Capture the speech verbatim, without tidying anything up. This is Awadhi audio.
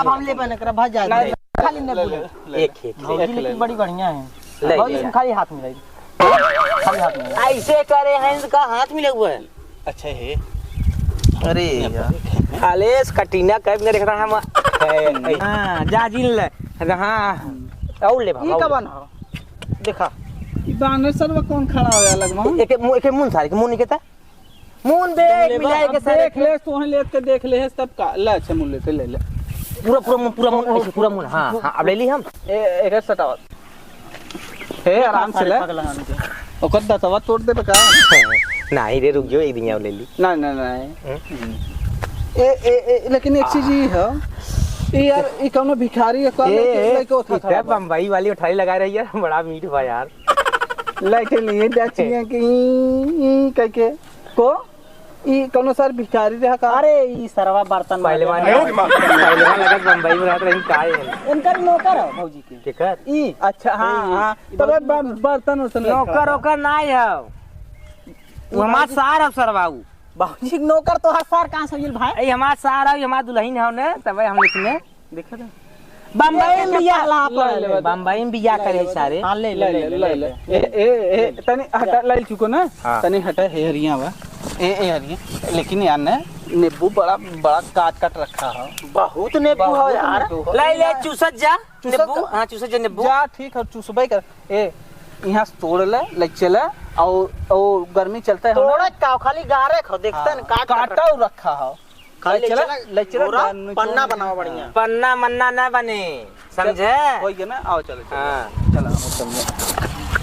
अब हम लेबे न करब, भाई, जाए दे। खाली न बोले। एक, एक, भौजी एक लेकिन ले। बड़ी बढ़िया है। ले, भौजी ले। तुम खाली हाथ मिलाई। खाली हाथ मिलाई। ऐसे करे हैं, इनका हाथ मिला हुआ है। अच्छा है। अरे यार। अलेस कटीना कब ने देखता है हम। हाँ, जा जिन ले। हाँ। और ले बाबा, ई और ले। कवन हो? देखा। ई बानर सरवा कौन खड़ा हो अलग में? एके मुंह, एके मुंह सारे के मुंह निकलता। मुंह देख, ले बा, मिलाए के अब सारे देख के। ले, तोहे लेत के देख ले, तब का? ले, अच्छा, मुंह लेते, ले, ले। पूरा, पूरा मुंह, पूरा मुंह, ऐसे पूरा मुंह, हाँ, हाँ, अब ले ली हम। ए, एक सटावत। ए, आराम से ले। पगला हमके। ओकर दतवा तोड़ देबे का? नहीं रे, रुक जाओ, एक दिन और ले ली। नहीं, नहीं, नहीं। हम्म। ए, ए, ए, लेकिन एक चीज ई है, ई यार, ई कौनो भिखारी है, कौन ए, लेके, ए, लेके उठा इधर खड़ा बा? बम्बई वाली उठाई लगा रही है, बड़ा मीठ बा यार। लेके लिए डचिया की, ई, ई, कह के, को, ई कौनो सर भिखारी रहा का? अरे, ई सरवा बर्तन पहलवान मांजे। लगत, पहलवान लगत बम्बई में रहत रही, का है? इनकर नौकर है भौजी के। केकर? ई। अच्छा, हाँ, ई, हाँ। ई तबे भौजी ब-, बर्तन उर्तन रखा नौकर है। ओकर ना है। वो हमार सार है सरवा ऊ। बाबूजी के नौकर तो हर सार कहाँ से होइल भाई? ए, हमार सार है, हमार दुल्हन है ने, तबे हम लिखने। देखा था? बम्बई में बियाह ला ले, ले, ले। बम्बई में बियाह करे है सारे। हाँ, ले, ले, ले, ले, ले, ले। ले। ए, ए, ए, तनी हटा, ले चुको ना? हाँ। तनी हटा, हे हरिया बा। ए, ए, हरिया। लेकिन यार ने, नींबू बड़ा, बड़ा काट, काट रखा है। बहुत नींबू बहुत है यार। नींबू है। ले, ले, चूसत जा। चूसत नींबू, जा। हाँ, चूसत जा नींबू। जा, ठीक है, चूसबे कर। ए, यहाँ से तोड़ ले, ले चले, और, और गर्मी चलते हो ना। तोड़े का, खाली गारे खो, देखते हैं, हाँ, काट, काट काटा रखा। और रखा हो। खाली ले चला, ले चला, ले चला, पूरा गार नीचे पन्ना में। बनावा बढ़िया। हाँ। पन्ना मन्ना ना बने, चल, समझे? हो गया ना, आओ चलो, चलो। हाँ। चलो, हम समझे।